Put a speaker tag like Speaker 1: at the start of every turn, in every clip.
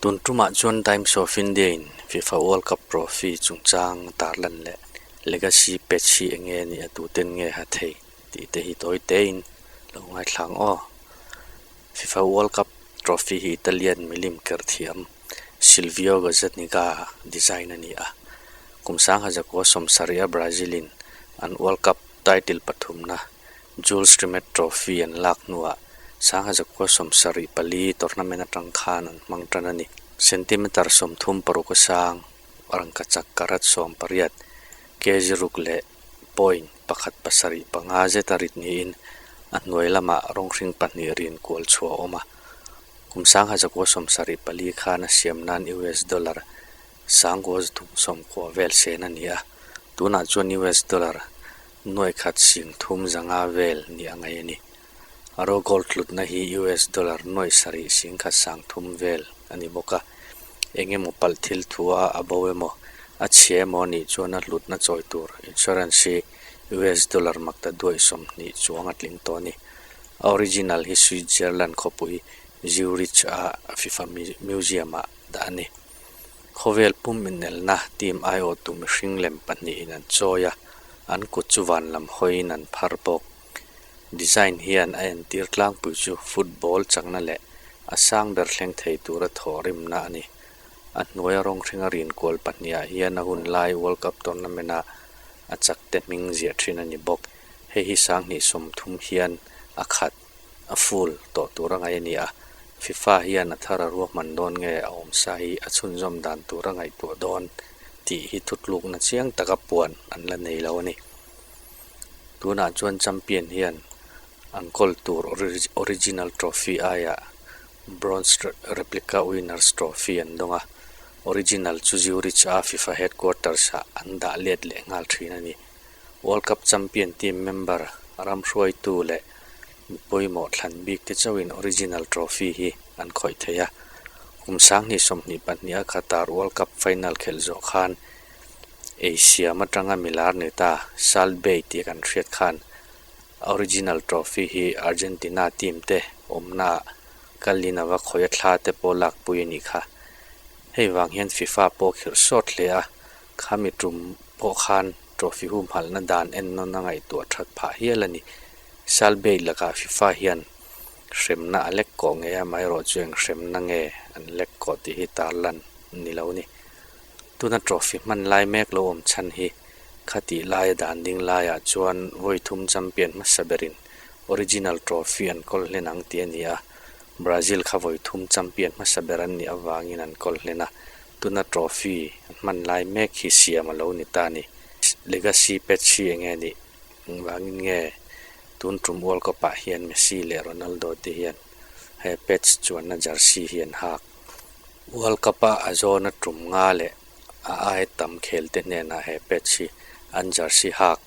Speaker 1: Tun tumah chuan Times of India in FIFA World Cup Trophy chungchang tarlan leh Legacy Patch hi eng nge nih a tuten nge ha thei tih te hi tawi tein lo ngaithlang aw. FIFA World Cup Trophy hi Italian milim ker thiam Silvio Gazzaniga design a ni a. Kum sangha zakua sawmsarih a Brazil in an World Cup title pathumna Jules Rimet Trophy an lak hnuah sangha zakua 74 tournament atang khan an hmang tan a ni. Centimeter 36 a sang, rangkachak karat 18, kg ruk leh point pakhat pasarih panga zet a rit niin a hnuai lamah rawng hring pahnih rin kual chhuah a awm a. Kum sangha zakua 74 khan a siam nan US dollar sangkua zathum sawmkua vel sen a ni a, tunah chuan US dollar nuai khat sing thum zanga vel ni a ngaih a ni. A raw gold hlutna hi US dollar nuai sarih sing khat sang thum vel a ni bawk a, eng emaw palh thil thu a a bo emaw a chhia emaw a nih chuan a hlutna chawi tur insurance hi US dollar makta duaih 20 chuang a tling tawh a ni. A original hi Switzerland khawpui Zurich a FIFA Museum ah dah a ni. Khawvel pum inelna team aiawhtu mihring lem pahnihin an chawi a, an kut chu van lam hawiin an phar bawk. Design hian a entir tlangpui chu football chakna leh a sang ber thleng thei tura thawh rimna a ni. A hnuaia rawng hringa rin kual pahnihah hian a hun lai World Cup tournament-a a chakte hming ziah thin a ni bawk. Hei hi 2030 hian a khat, a full, tawh tur a ngaih a ni a, FIFA hian a thar a ruahman dawn nge a awmsa hi a chhunzawm dan tur a ngaihtuah dawn tih hi thutlukna chiang taka puan an la nei lo a ni. Tunah chuan champion hian an kawl tur original trophy aiah bronze replica winners trophy an dawng a, original chu Zurich a FIFA headquarters ah an dah let leh nghal thin a ni. World Cup champion team member ram hruaitu leh mi pawimawh thlan bik te chauhin original trophy hi an khawih thei a. Kum 2022 a Qatar World Cup final khelh zawh khan Ei siam atanga milar ni ta Salt Bae tih kan hriat khan original trophy hi Argentina team te awmna ah kalin a va khawi a thla te pawh lakpui a nih kha. Hei vang hian FIFA pawh khirh sawt hle a, khami tum pawh khan trophy humhalhna dan en nawn a ngaihtuah that phah hial a ni. Salt Bae lakah FIFA hian hremna a lek kawh ngei a, amaherawhchu eng hremna nge an lek kawh tih hi tarlan ni lo a ni. Tuna trophy hman lai mek lo awm chhan hi khatih laia dan ding laiah chuan vawi thum champion hmasa berin original trophy an kawl hlen ang tih a ni a, Brazil kha vawi thum champion hmasa ber an nih avangin an kawl hlen a, tuna trophy an hman lai mek hi siam a lo ni ta a ni. Legacy patch hi enge nih? Engvangin nge tun tum World Cup ah hian Messi leh Ronaldo te hian he patch chuanna jersey hi an hak? World Cup a a zawna tum nga leh a ai tam khel te hnenah he patch hi an jersey hak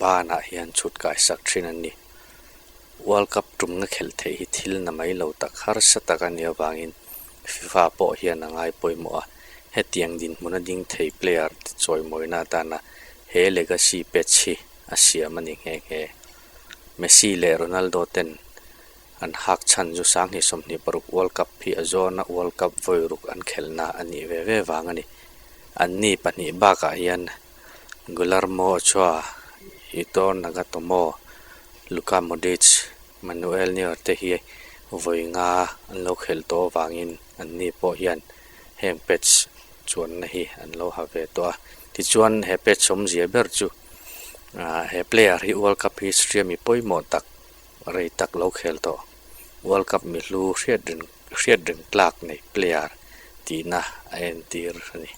Speaker 1: banah hian chhut kai sak thin a ni. World Cup tumna khelh theih hi thil na mai lo tak harsa tak a nih avangin FIFA pawh hian a ngai pawimawh a, hetiang dinhmuna ding thei player te chawimawina atana he legacy patch hi a siam a ni nghe nghe. Messi leh Ronaldo ten An hak chhan chu 2026 World Cup hi a zawna World Cup vawi ruk an khelhna a nih ve ve vang a ni. Anni pahnih bakah hian Guillermo Ochoa, Yuto Nagatomo, Luka Modric, Manuel Neuer te hi vawi nga an lo khelh tawh avangin anni pawh hian heng patch chuanna hi an lo ha ve tawh a. Tichuan he patch awmzia ber chu he player hi World Cup history a mi pawimawh tak Rei tak lo khel tawh. World Cup mi hlu hriat reng hriat reng tlak nei player tihna a entir a ni.